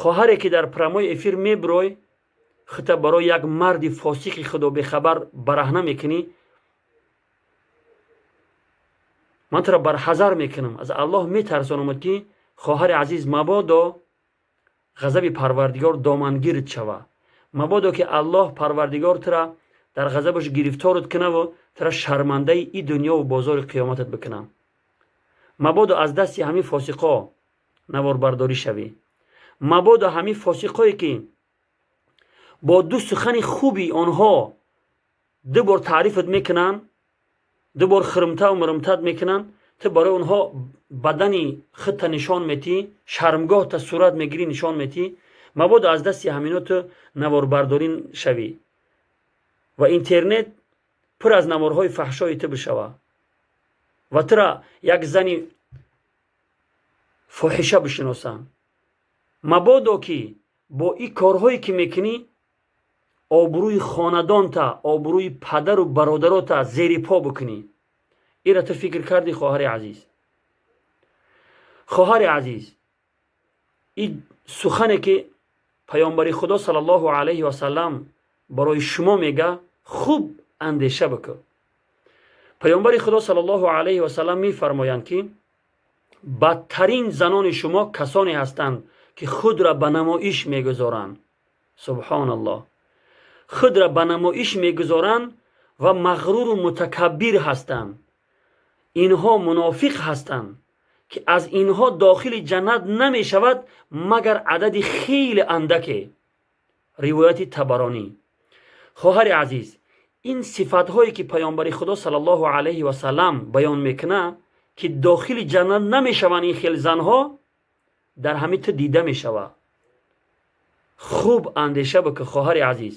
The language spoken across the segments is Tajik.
Хоҳаре, ки дар прямой эфир мебирой, худта барои як марди фосиқи худобехабар бараҳна мекунӣ, ман туро барҳазар мекунам, аз Аллоҳ метарсонамад, ки, хоҳари азиз, мабодо ғазаби Парвардигор домангирт шава, мабодо ки Аллоҳ Парвардигор тура дар ғазабаш гирифторат кунаву тура шармандаи и дунёву бозори қиёматат бикунам. Мабодо аз дасти ҳамин фосиқо наворбардорӣ шавӣ, мабодо ҳамин фосиқое, ки бо ду сухани хуби онҳо ду бор таърифат мекунанд, ду бор хирмтаву мирмтат мекунанд, ту барои онҳо бадани худта нишон метӣ, шармгоҳта сурат мегирӣ, нишон метӣ. Мабодо аз дасти ҳамино ту наворбардорӣ шавӣ ва интернет пур аз наворҳои фаҳшои ту бишава ва тура як зани фоҳиша бишиносанд. Мабодо ки бо ин корҳое, ки мекунӣ, обрӯи хонадонта, обрӯи падару бародарота зери по бикунӣ. Ира ту фикр кардӣ, хоҳари азиз? Хоҳари азиз, ин сухане, ки паёмбари Худо саллаллоҳу алайҳи васаллам барои шумо мега, хуб андеша бикун. Паёмбари Худо саллаллоҳу алайҳи васаллам мефармоянд, ки бадтарин занони шумо касоне ҳастанд, ки худро ба намоиш мегузоранд. Субҳоналлоҳ! Худро ба намоиш мегузоранд ва мағруру мутакаббир ҳастанд. Инҳо мунофиқ ҳастанд, ки аз инҳо дохили ҷаннат намешавад, магар адади хеле андаке. Ривояти Табаронӣ. Хоҳари азиз, ин сифатҳое, ки паёмбари Худо саллаллоҳу алайҳи васаллам баён мекунад, ки дохили ҷаннат намешаванд ин хел занҳо, дар ҳамин ту дида мешавад. Хуб андеша бикун, хоҳари азиз.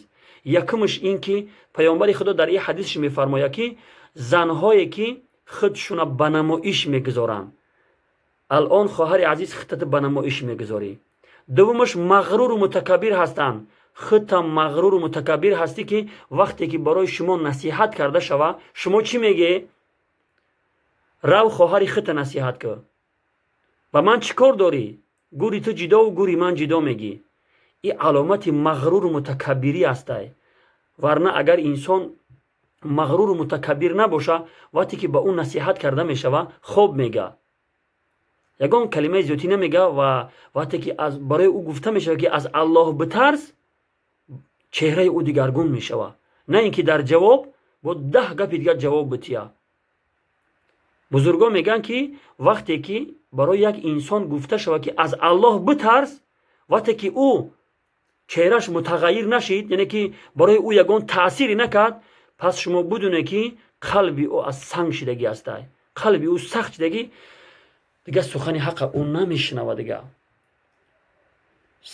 Якумш ин ки паёмбари Худо дар ин ҳадисш мефармояд, ки занҳое, ки худшуна ба намоиш мегузоранд. Алон, хоҳари азиз, худтата ба намоиш мегузорӣ. Дуввумаш, мағруру мутакаббир ҳастанд. Худтам мағруру мутакаббир ҳастӣ, ки вақте ки барои шумо насиҳат карда шава, шумо чӣ мегӯ? «Рав, хоҳари худта насиҳат кун, ба ман чӣ кор дорӣ? Гури ту ҷидову гури ман ҷидо», мегӣ. Ин аломати мағруру мутакаббирӣ ҳастай. Варна агар инсон мағруру мутакаббир набоша, вақте ки ба ӯ насиҳат карда мешава, хоб мега, ягон калимаи зиёдтӣ намега. Ва вақте ки барои ӯ гуфта мешавад, ки аз Аллоҳ битарс, чеҳраи ӯ дигаргун мешавад, на ин ки дар ҷавоб бо 10 гапи дигар ҷавоб бития. Бузургон мегӯянд, ки вақте ки барои як инсон гуфта шавад, ки аз Аллоҳ битарс, вақте ки ӯ чеҳраш мутағайир нашид, яъне ки барои ӯ ягон таъсире накард, пас шумо бидонед, ки қалби ӯ аз санг шидагӣ ҳастай, қалби ӯ сахт шидагӣ, дигар сухани ҳақа ӯ намешунавад дига.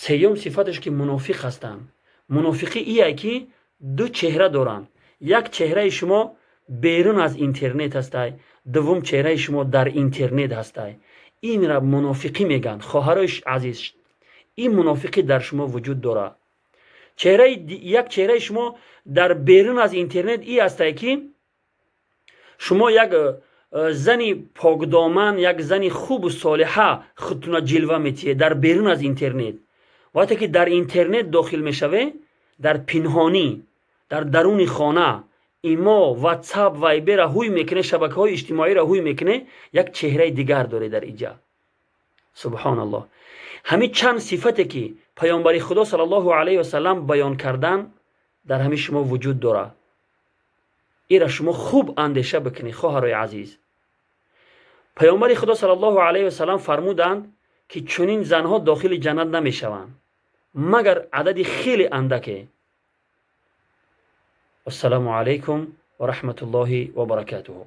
Сеюм сифаташ, ки мунофиқ ҳастанд. Мунофиқӣ ие, ки ду чеҳра доранд. Як чеҳраи шумо берун аз интернет ҳастай, дуввум чеҳраи шумо дар интернет ҳастай. Инра мунофиқӣ мегӯянд. Хоҳарои азиз, ин мунофиқӣ дар шумо вуҷуд дорад. Чеҳраи як чеҳраи шумо дар берун аз интернет и ҳастай, ки шумо як зани покдоман, як зани хубу солиҳа худтуна ҷилва метиҳед дар берун аз интернет. Вақте ки дар интернет дохил мешаве, дар пинҳонӣ, дар даруни хона имо, Ватсап, Вайбера ҳуй мекуне, шабакаҳои иҷтимоиро ҳуй мекуне, як чеҳраи дигар доре дар иҷа. Субҳоналлоҳ! Ҳамин чанд сифате, ки паёмбари Худо саллаллоҳу алайҳи васалам баён кардан, дар ҳамин шумо вуҷуд дорад. Ира шумо хуб андеша бикунед, хоҳарои азиз. Паёмбари Худо саллаллоҳу алайҳи васалам фармуданд, ки чунин занҳо дохили ҷаннат намешаванд, магар адади хеле андаке. Ассалому алайкум ва раҳматуллоҳи ва баракатуҳу.